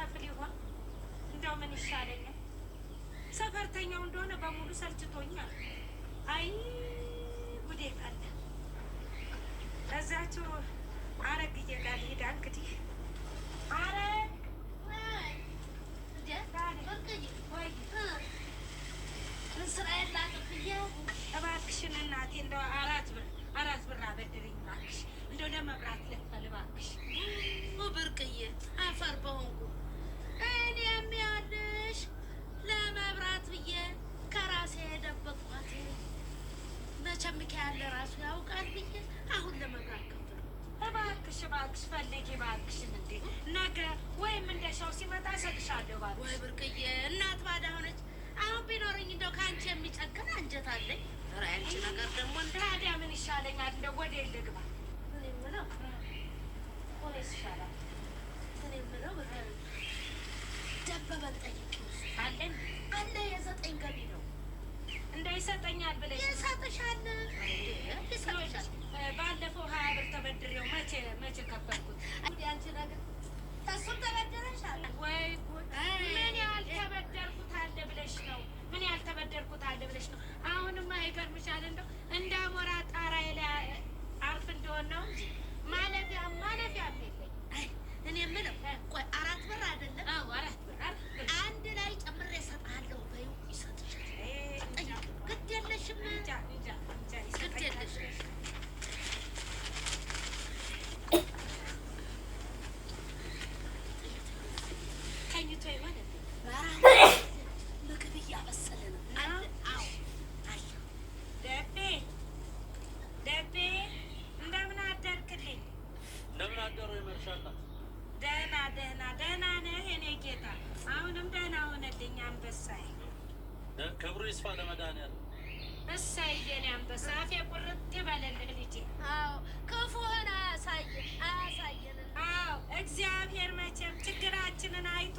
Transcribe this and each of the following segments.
ከፍል ይሆን? እንደው ምን ይሻለኛል? ሰፈርተኛው እንደሆነ በሙሉ ሰልችቶኛል። አይ ጉዴ ፈላ። እዛችው አረግዬ ጋር ልሂድ እንግዲህ። አረግ ወይ እባክሽን እናቴ እንደው 4 ብር አበድሪኝ እባክሽ፣ እንደው ለመብራት ልክፈል እባክሽ። ብርቅዬ አፈር በሆንኩ እኔ የሚያልሽ ለመብራት ብዬ ከራሴ የደበቅኳት መቼም ያለ ራሱ ያውቃል ብዬ አሁን ለመብራት ከፍል። እባክሽ እባክሽ ፈልጊ እባክሽን፣ እንዴ ነገ ወይም እንደሻው ሲመጣ እሰጥሻለሁ እባክሽ። ወይ ብርቅዬ እናት ባዳ ሆነች። አሁን ቢኖረኝ እንደው ከአንቺ የሚጨክን አንጀት አለኝ። ኧረ ያንቺ ነገር ደግሞ እንደ ታዲያ ምን ይሻለኛል? እንደው ወደ ልግባ። እኔ የምለው ወይስ ይሻላል? እኔ የምለው ብርቅዬ ደበበን ጠይቂው አለኝ አለ የ9 ገቢ ነው። እንደው ይሰጠኛል ብለሽ ነው? ይሰጥሻል ይሰጥሻል። ባለፈው 20 ብር ተበድሬው መቼ መቼ ከፈልኩት? እንግዲህ አንቺ ነገር እሱም ተበድረሻል። ወይ ጉድ! ምን ያህል ተበደርኩት አለ ብለሽ ነው? ምን ያህል ተበደርኩት አለ ብለሽ ነው? አሁንማ ይገርምሻል፣ እንደው እንደ አሞራ ጣራዬ ላይ አርፍ እንደሆን ነው እንጂ ማለፊያ ማለፊያም የለኝ። አይ እኔ የምለው ቆይ 4 ብር አይደለም? አዎ 4 ብር 4 ብር። አንድ ላይ ጨምሬ እሰጥሃለሁ በይው ይሰጥሻል። ጠይቂው፣ ግድ የለሽም። እንጃ እንጃ እንጃ ግድ ይሰጠኛል የለሽም። ብለሽ ነው። ተኝቶ ይሆን እንዴ? ምግብ እያበሰለ ነው። አለ አዎ አለ። ደቤ ደቤ እንደምን አደርክልኝ? እንደምን አደሩ የመርሻ እናት? ደህና ደህና ደህና ነህ የኔ ጌታ? አሁንም ደህና ሆነልኝ አንበሳዬ። ክብሩ ይስፋ ለመድኃኒዓለም። እሰይ የኔ አንበሳ አፌ ቁርጥ ይበልልህ ልጄ። አዎ ክፉህን አያሳየን አያሳየን። አዎ እግዚአብሔር መቼም ችግራችንን አይቶ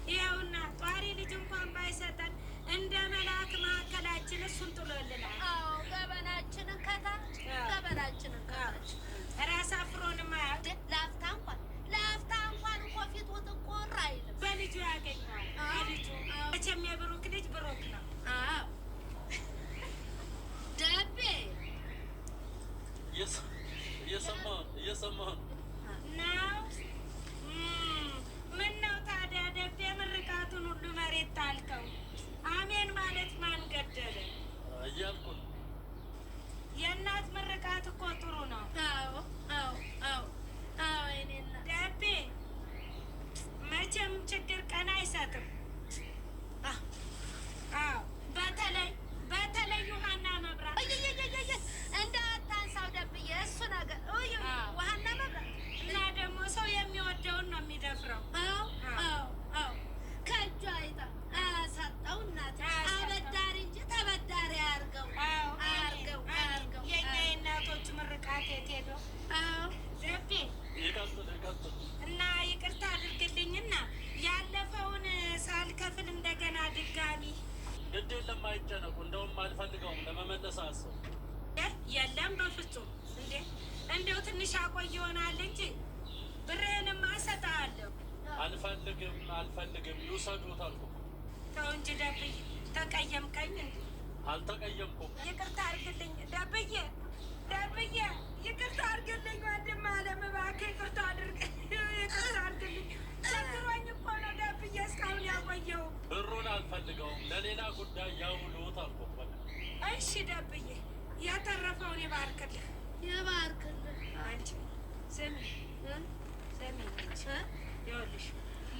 ይኸውና ጧሪ ልጅ እንኳን ባይሰጠን እንደ መልአክ መካከላችን እሱን ጥሎልናል። አዎ ገበናችንን ከታች ገበናችንን ከታች። ራስ አፍሮንም አያውቅ። ለአፍታ እንኳን ለአፍታ እንኳን እኮ ፊቱ ጥቁር አይልም። በልጁ ያገኘዋል። በልጁ መቼም የብሩክ ልጅ ብሩክ ነው። አዎ ደቤ እየሰማሁ እየሰማሁ ነው። ነው ምን ነው ታዲያ ደቤ ምርቃቱን ሁሉ መሬት ጣልከው? አሜን ማለት ማን ገደለ? እያልኩ ነው። የእናት ምርቃት እኮ ጥሩ ነው። አዎ አዎ አዎ አዎ የእኔ እናት። ደቤ መቼም ችግር ቀን አይሰጥም። አዎ በተለይ በተለይ ውሃና መብራት። እየየየየ እንዳታንሳው ደብዬ እሱ ነገር እይ ውሃና መብራት። እና ደግሞ ሰው የሚወደውን ነው የሚደፍረው። አዎ አዎ አዎ ከእጁ አይጣ አያሳጣው እናት አበዳሪ እንጂ ተበዳሪ አያርገው አያርገው አያርገው። የእኛ የእናቶቹ ምርቃት የት ሄዶ? አዎ ደቤ ይቀጥል ይቀጥል። እና ይቅርታ አድርግልኝና ያለፈውን ሳልከፍል እንደገና ድጋሚ ግድ የለም አይጨነቁ። እንደውም አልፈልገውም ለመመለስ አስብ። የለም በፍጹም እንዴ፣ እንደው ትንሽ አቆይ ይሆናል እንጂ ብርህንማ እሰጥሃለሁ። አልፈልግም አልፈልግም፣ ይውሰዱት አልኩ እኮ። ተው እንጂ ደብዬ፣ ተቀየምከኝ እንዴ? አልተቀየምኩም። ይቅርታ አድርግልኝ ደብዬ፣ ደብዬ ይቅርታ አድርግልኝ ወንድም አለም እባክህ ይቅርታ አድርግ፣ ይቅርታ አድርግልኝ። ቸግሮኝ እኮ ነው ደብዬ እስካሁን ያቆየው። ብሩን አልፈልገውም፣ ለሌላ ጉዳይ ያውሉት አልኩ እኮ በቃ። እሺ ደብዬ፣ ያተረፈውን ይባርክልህ። ይባርክልህ። አንቺ ስሚ ስሚ አንቺ ይኸውልሽ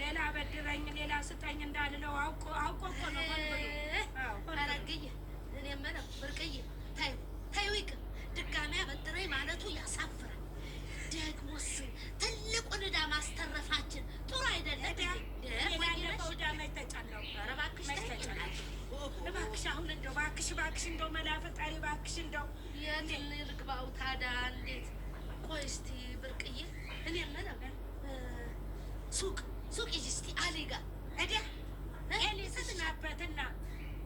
ሌላ በድረኝ ሌላ ስጠኝ እንዳልለው አውቆ አውቆ እኮ ነው ሆን ብሎ። አዎ ሆን ብሎ። አረግዬ እኔ የምለው ብርቅዬ ተይው ተይው ይቅር። ድጋሚ አበድረኝ ማለቱ ያሳፍራል። ደግሞስ ትልቁን ዕዳ ማስተረፋችን ጥሩ አይደለም። ዕዳ ያለፈው ዕዳ መች ተጨነቁ? ኧረ እባክሽ መች ተይኝ። ተጨነቁ? እባክሽ አሁን እንደው እባክሽ እባክሽ እንደው መላ ፈጣሪ እባክሽ እንደው የት ልግባው ታዲያ? እንዴት? ቆይ እስቲ ብርቅዬ እኔ የምለው ሱቅ ሱቅ ሂጂ እስቲ አሊ ጋር። ዕዳ ኤሊስናበትና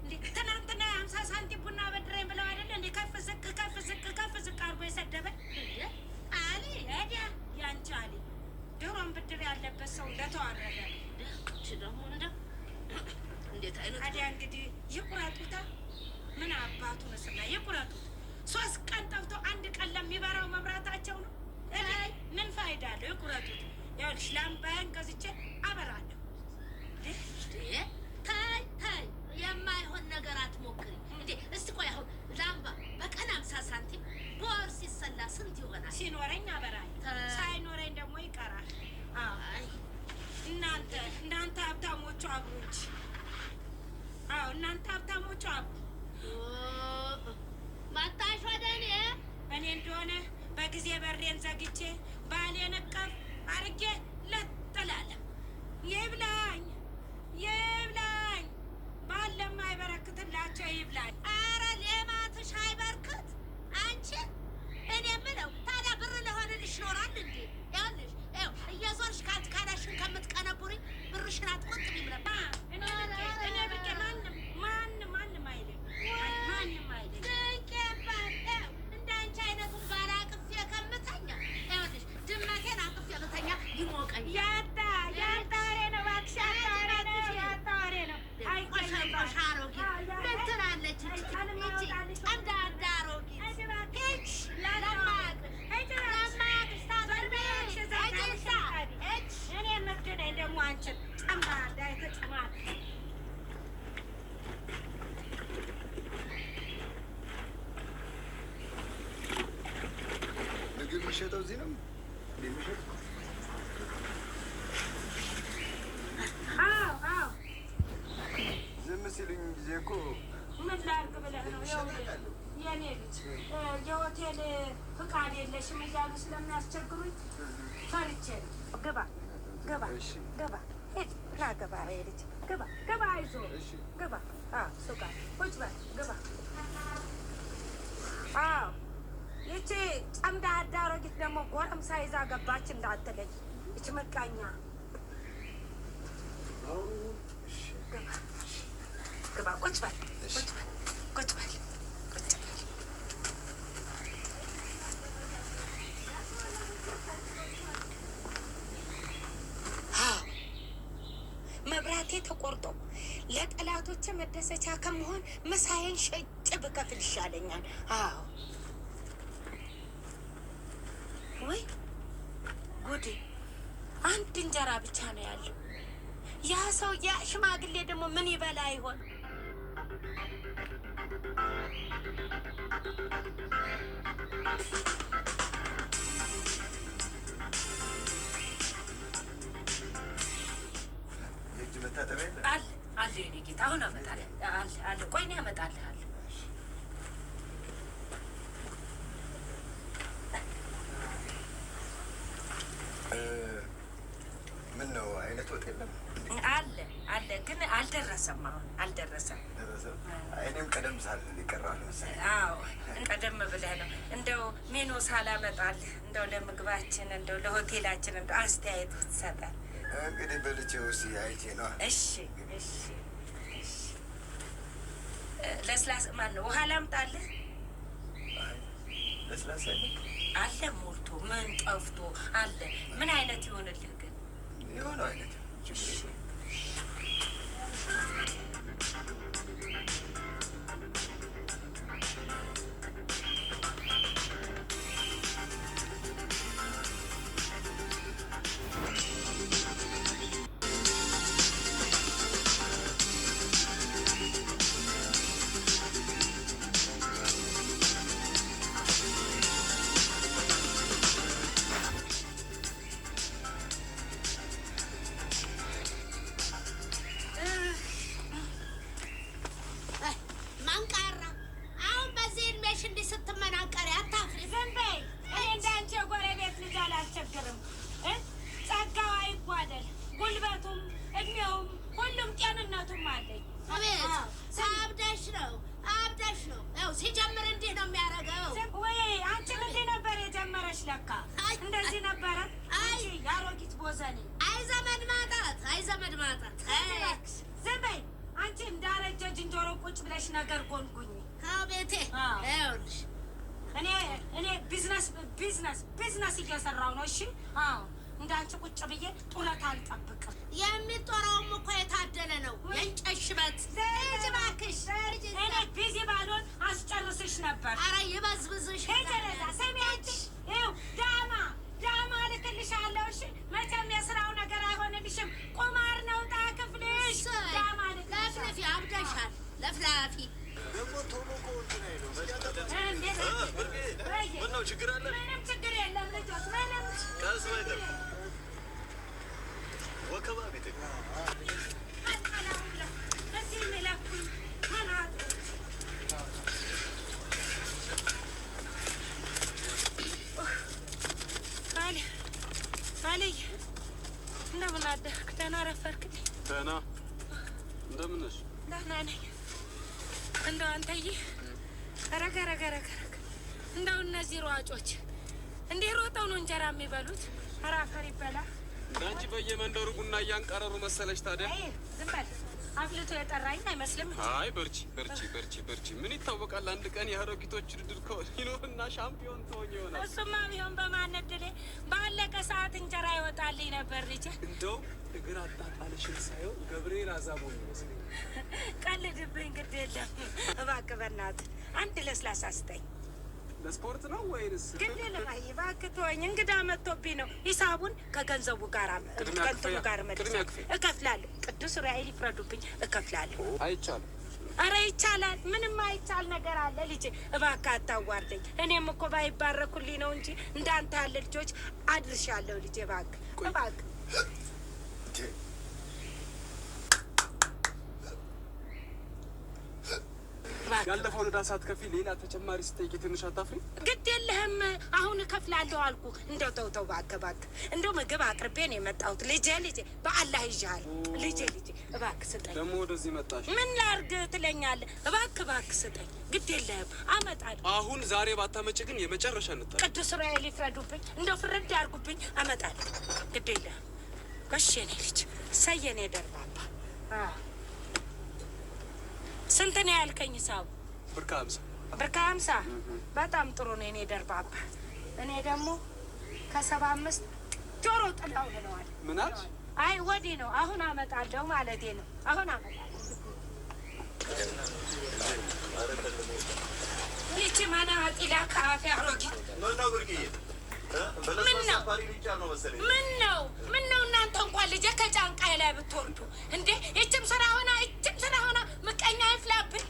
እንዴ ትናንትና 50 ሳንቲም ቡና በድረኝ ብለው አይደለ እንዴ ከፍ ዝቅ ከፍ ዝቅ ከፍ ዝቅ አድርጎ የሰደበኝ? እንዴ አሊ ዕዳ ያንቺ አሊ ድሮም ብድር ያለበት ሰው እንደተዋረደ ነው። ቁረጡት። ይኸውልሽ ላምባዬን ገዝቼ አበራለሁ። ተይ ተይ፣ የማይሆን ነገር አትሞክሪ። እንዴ እስቲ ቆይ አሁን ላምባ በቀን 50 ሳንቲም በወር ሲሰላ ስንት ይሆናል? ሲኖረኝ አበራለሁ፣ ሳይኖረኝ ደግሞ ይቀራል። እናንተ እናንተ ሀብታሞቹ አብሩ እንጂ። አዎ እናንተ ሀብታሞቹ አብሩ። መጣሽ ወደ እኔ። እኔ እንደሆነ በጊዜ በሬን ዘግቼ ባሌን እቅፍ አርጌ ለጥ እላለሁ። ይብላኝ ይብላኝ፣ ባል ለማይበረክትላቸው ይብላኝ። ኧረ ሌማትሽ አይበርክት አንቺ። እኔ የምለው ታዲያ ብር ለሆነልሽ ይኖራል እንዴ? ይኸውልሽ ይኸው እየዞርሽ ካላሽን ከምትቀነቡሪ ብርሽን አትቆጥቢም ነበር። እኔ ብርቄ ማንም ማንም ማንም አይለኝ ማንም አይለኝ። ብቄ እንደ አንቺ አይነቱን ባል አቅፌ ከምተኛ ይኸውልሽ ድመቴን አቅፌ ብተኛ ይሞቀኛል። ያጣ ያጣ ወሬ ነው እባክሽ፣ ያጣ ወሬ ነው፣ ያጣ ወሬ ነው። ቆሻቆሻ አሮጊት ምን ትላለች ይቺ? ጠምዳዳ አሮጊት ሂጅ፣ ለማያውቅሽ ለማያውቅሽ ታዘርቢሽ ሂጅ። እኔ እብድ ነኝ ደግሞ አንቺን ጨማዳ የተጨማዳ ምግብ የሚሸጠው እዚህ ነው የሚሸጠው? አዎ አዎ። ዝም ሲሉኝ ጊዜ እኮ ምን ላድርግ ብለህ ነው? ይኸውልህ የኔ ልጅ የሆቴል ፍቃድ የለሽም እያሉ ስለሚያስቸግሩኝ ፈርቼ ነው። ግባ ግባ ግባ፣ ሂድ ና ግባ፣ ይሄ ልጅ ግባ ግባ፣ አይዞህ ግባ። አዎ ሱቃ ቁጭ በል ግባ። አዎ ይቺ ጨምዳዳ አሮጊት ደግሞ ጎረምሳ ይዛ ገባች እንዳትለኝ፣ ይቺ ምቀኛ። ግባ ግባ፣ ቁጭ በል ቁጭ በል ቁጭ በል ቁጭ በል። አዎ መብራቴ ተቆርጦ ለጠላቶቼ መደሰቻ ከመሆን ምሳዬን ሸጬ ብከፍል ይሻለኛል። አዎ ወይ ጉዴ! አንድ እንጀራ ብቻ ነው ያለው። ያ ሰው ያ ሽማግሌ ደግሞ ምን ይበላ ይሆን? የእጅ መታጠቢያ የለም? አለ አለ፣ የእኔ ጌታ አሁን አመጣልህ። አለ አለ፣ ቆይ እኔ አመጣልሃለሁ። ምን ነው አይነት ወጥ የለም? አለ አለ፣ ግን አልደረሰም። አሁን አልደረሰም። ደረሰ። እኔም ቀደም ሳልል ይቀራል መሰለኝ። አዎ ቀደም ብለህ ነው። እንደው ሜኖ ሳላመጣልህ እንደው ለምግባችን እንደው ለሆቴላችን እንደው አስተያየት ብትሰጠን። እንግዲህ በልቼ ውስጥ አይቼ ነዋ። እሺ እሺ እሺ። ለስላሳ ማነው ውሃ ላምጣልህ? አይ፣ ለስላሳ የለም? አለ ሞልቶ ምን ጠፍቶ አለ። ምን አይነት ይሆንልህ ግን? የሆነ አይነት ችግር የለም። መንቃራ አሁን በዚህ እድሜሽ እንዲህ ስትመናቀሪ አታፍሪ? ዝም በይ። እኔ እንዳንቺ የጎረቤት ልጅ አላስቸግርም። ጸጋው አይጓደል፣ ጉልበቱም እድሜውም ሁሉም ጤንነቱም አለኝ። አቤት አብደሽ ነው አብደሽ ነው። ያው ሲጀምር እንዲህ ነው የሚያደርገው። ወይ አንቺም እንዲህ ነበር የጀመረሽ ለካ። እንደዚህ ነበረ። አይ የአሮጊት ቦዘኔ። አይ ዘመድ ማጣት፣ አይ ዘመድ ማጣት። ዝም በይ አንቺ እንዳረጀ ዝንጀሮ ቁጭ ብለሽ ነገር ጎንጉኝ። አቤቴ ይኸውልሽ እኔ እኔ business business business እየሰራሁ ነው። እሺ አዎ፣ እንዳንቺ ቁጭ ብዬ ጡረታ አልጠብቅም። የሚጦረውም እኮ የታደለ ነው። የእንጨት ሽበት ሂጂ እባክሽ። እኔ busy ባልሆን አስጨርስሽ ነበር። ኧረ ይበዝብዝሽ። ሂጂ ወደዛ። ስሚ አንቺ ይኸው ዳማ ዳማ እልክልሻለሁ። እሺ ችግር አለ? ምንም ችግር የለም ልጆች፣ ምንም ቀስ በይ። ወከባ ቤት እዚህ የሚለኩኝ መናጡ ባሌ ባሌዬ፣ እንደምን አደርክ? ደህና አረፈድክልኝ? ደህና እንደምን ነሽ? ደህና ነኝ። እንደው አንተዬ፣ ረገ ረገ ረገ ረገ፣ እንደው እነዚህ ሯጮች እንዲህ ሮጠው ነው እንጀራ የሚበሉት? ኧረ አፈር ይበላ። እንዳንቺ በየመንደሩ ቡና እያንቀረሩ መሰለሽ ታዲያ። አይ ዝም በል፣ አፍልቶ የጠራኝ አይመስልም። አይ በርቺ በርቺ በርቺ በርቺ። ምን ይታወቃል፣ አንድ ቀን የአሮጊቶች ውድድር ይኖርና ሻምፒዮን ትሆኝ ይሆናል። እሱማ ቢሆን በማን እድሌ ባለቀ ሰዓት እንጀራ ይወጣልኝ ነበር ልጄ። እንደው እግር አጣጣልሽን ሳየው ገብርኤል አዛቦን ይመስለኛል። ቀልድብኝ፣ ግድ የለም እባክህ፣ በእናትህ አንድ ለስላሳ ስጠኝ። ለስፖርት ነው ወይንስ? ግድ የለም አይ እባክህ ተወኝ፣ እንግዳ መጥቶብኝ ነው። ሂሳቡን ከገንዘቡ ጋር ቅድሚያ ከእንትኑ ክፍያ፣ ጋር መልስ ቅድሚያ ክፍያ። እከፍላለሁ። ቅዱስ ዑራኤል ይፍረዱብኝ፣ እከፍላለሁ። አይቻልም። አረ ይቻላል። ምንም አይቻል ነገር አለ ልጄ። እባክህ አታዋርደኝ። እኔም እኮ ባይባረኩልኝ ነው እንጂ እንዳንተ ያለ ልጆች አድርሻለሁ ልጄ። እባክህ እባክህ። እባክህ ያለፈውን ዕዳ ሳትከፊ ሌላ ተጨማሪ ስጠይቂ ትንሽ አታፍሪ? ግድ የለህም አሁን እከፍላለሁ አልኩ። እንደው ተው ተው እባክህ እባክህ። እንደው ምግብ አቅርቤ ነው የመጣሁት ልጄ። ልጄ በአላህ ይዤሃለሁ ልጄ። ልጄ እባክህ ስጠኝ። ደግሞ ወደዚህ መጣሽ። ምን ላድርግ ትለኛለህ? እባክህ እባክህ ስጠኝ። ግድ የለህም አመጣለሁ። አሁን ዛሬ ባታመጪ ግን የመጨረሻ እንጣል። ቅዱስ ዑራኤል ይፍረዱብኝ፣ እንደው ፍርድ ያርጉብኝ። አመጣለሁ። ግድ የለህም። እሺ የኔ ልጅ፣ እሰይ የኔ ደርባባ። አዎ። ስንት ነው ያልከኝ ሂሳቡ? ብር ከ50። ብር ከ50። በጣም ጥሩ ነው የኔ ደርባባ። እኔ ደግሞ ከ75 ጆሮ ጥላው ብለዋል። ምን አልሽ? አይ ወዲህ ነው አሁን አመጣለሁ ማለቴ ነው። አሁን አመጣለሁ። ይቺ መናጢ ከአፌ አሮጊት ምን ነው ብርቅዬ? ምን ነው? ፓሪ ብቻ ነው መሰለኝ። ምን ነው ምን ነው እናንተ እንኳን ልጄ ከጫንቃዬ ላይ ብትወርዱ እንዴ! ይችም ስራ ሆና ይችም ስራ ሆና ምቀኛ ይፍላብን።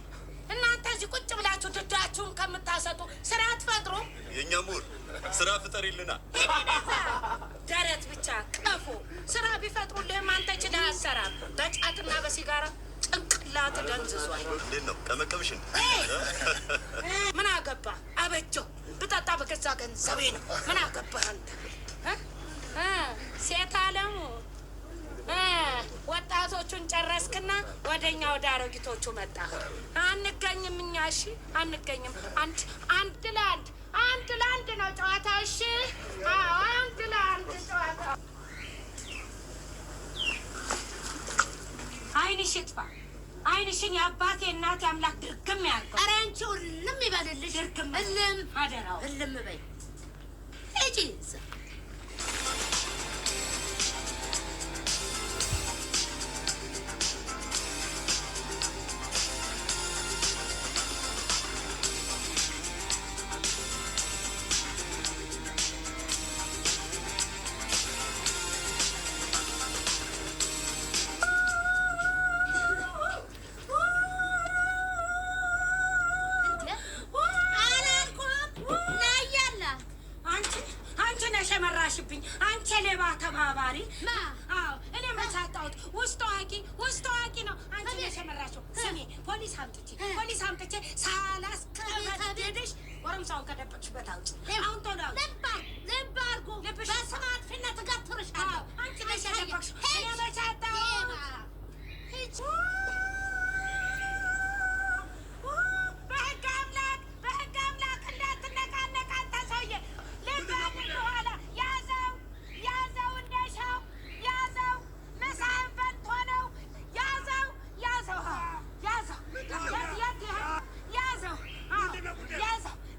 እናንተ እዚህ ቁጭ ብላችሁ ድዳችሁን ከምታሰጡ ስራ አትፈጥሩ። የእኛ ምሁር ስራ ፍጠሪልና። ደረት ብቻ ቀፎ ስራ ቢፈጥሩልህም አንተ ችለህ አትሰራም። በጫትና በሲጋራ ጭንቅላት ደንዝዟል። እንዴት ነው ቀመቀምሽን? ምን አገባ አበጀው ብጠጣ በገዛ ገንዘቤ ነው። ምን አገባህ አንተ እ? እ? ሴት አለሙ እ፣ ወጣቶቹን ጨረስክና ወደኛ ወደ አሮጊቶቹ መጣ። አንገኝም እኛ እሺ፣ አንገኝም። አንድ አንድ ለአንድ አንድ ለአንድ ነው ጨዋታ። እሺ፣ አዎ፣ አንድ ለአንድ ጨዋታ። ዓይንሽ ይጥፋ። ዓይንሽን የአባቴ እናቴ አምላክ ድርግም ያድርገው። ኧረ አንቺ እልም ይበልልሽ። ድርግም እልም አደራው እልም በይ ሂጂ እዛ። እንዴ አላልኩም? ነይ ያላ አንቺ አንቺ ነሽ የመራሽብኝ። አንቺ ሌባ ተባባሪ። ማ? አዎ እኔ መች አጣሁት? ውስጥ አዋቂ ውስጥ አዋቂ ነው። አንቺ ነሽ የመራሽው። ስሚ ፖሊስ አምጥቼ ፖሊስ አምጥቼ ሳላስቀመድሽ ጎረምሳውን ከደበቅሽበት አውጪ። አሁን ቶሎ አውጪ። ልብ አድርጉ፣ ልብ አድርጉ። ልብሽ- በስመ አብ ትገትርሻለሁ። አዎ አንቺ ነሽ የደበቅሽው። እኔ መች አጣሁት? ሂጂ። በህግ አምላክ በህግ አምላክ እንዳትነቃነቅ አንተ ሰውዬ። ልብ አድርግ ኋላ ያዘው ያዘው እንደሻው ያዘው። ምሳህን በልቶ ነው ያዘው ያዘው ያዘው የት የት ያዘው ያዘው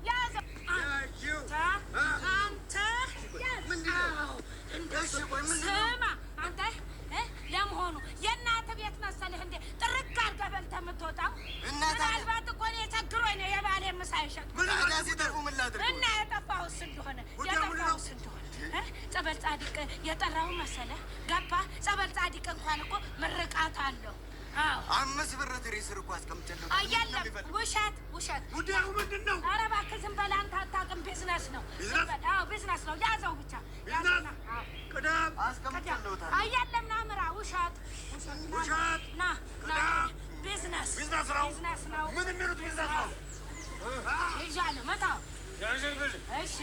ያዘው አንተ አንተ አዎ እንደሱ ስማ አንተ እ ለመሆኑ የእናትህ ቤት መሰለህ እንዴ ጥርግ አድርገህ በልተህ የምትወጣው? እና ታዲያ? ምናልባት እኮ እኔ ቸግሮኝ ነው የባሌ ምሳ የሸጥኩት። ታዲያ ሲተርፉ ምን ላድርግ? እና የጠፋሁስ እንደሆነ ጉዳዩ ምንድን ነው? የጠፋሁስ እንደሆነ እ ጸበል ጻድቅ የጠራው መሰለህ? ገባ ጸበል ጻድቅ እንኳን እኮ ምርቃት አለው። አዎ 5 ብር ትሪ ስር እኮ አስቀምጬልህ የለም ውሸት ውሸት። ጉዳዩ ምንድን ነው? ኧረ እባክህ ዝም በል አንተ አታውቅም። ቢዝነስ ነው ነው። ያዘው ብቻ ያዘውና፣ አዎ። ቅደም። አስቀምጬልዎታለሁ። አያለም ና ምራ። ውሸት ውሸት፣ ና፣ ውሸት። ና ና ቅደም። ቢዝነስ ቢዝነስ ነው። ቢዝነስ ነው። ምን የሚሉት ቢዝነስ ነው? ይዣለሁ መጣሁ። ያዥን ብል። እሺ።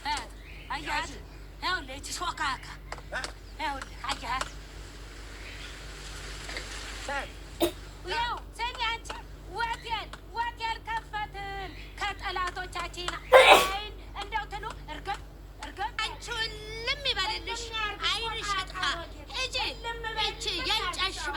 እ አያት ይኸውልህ፣ ይህች ሾካካ ይኸውልህ፣ አያት ይኸው ስሚ አንቺ፣ ሆቴል ሆቴል ከፈትን ከጠላቶቻችን አይን እንደው ትሉ እርግጥ እርግጥ። አንቺ እልም ይበልልሽ፣ አይንሽ ይጥፋ። ሂጂ፣ ይቺ የእንጨት ሽባ።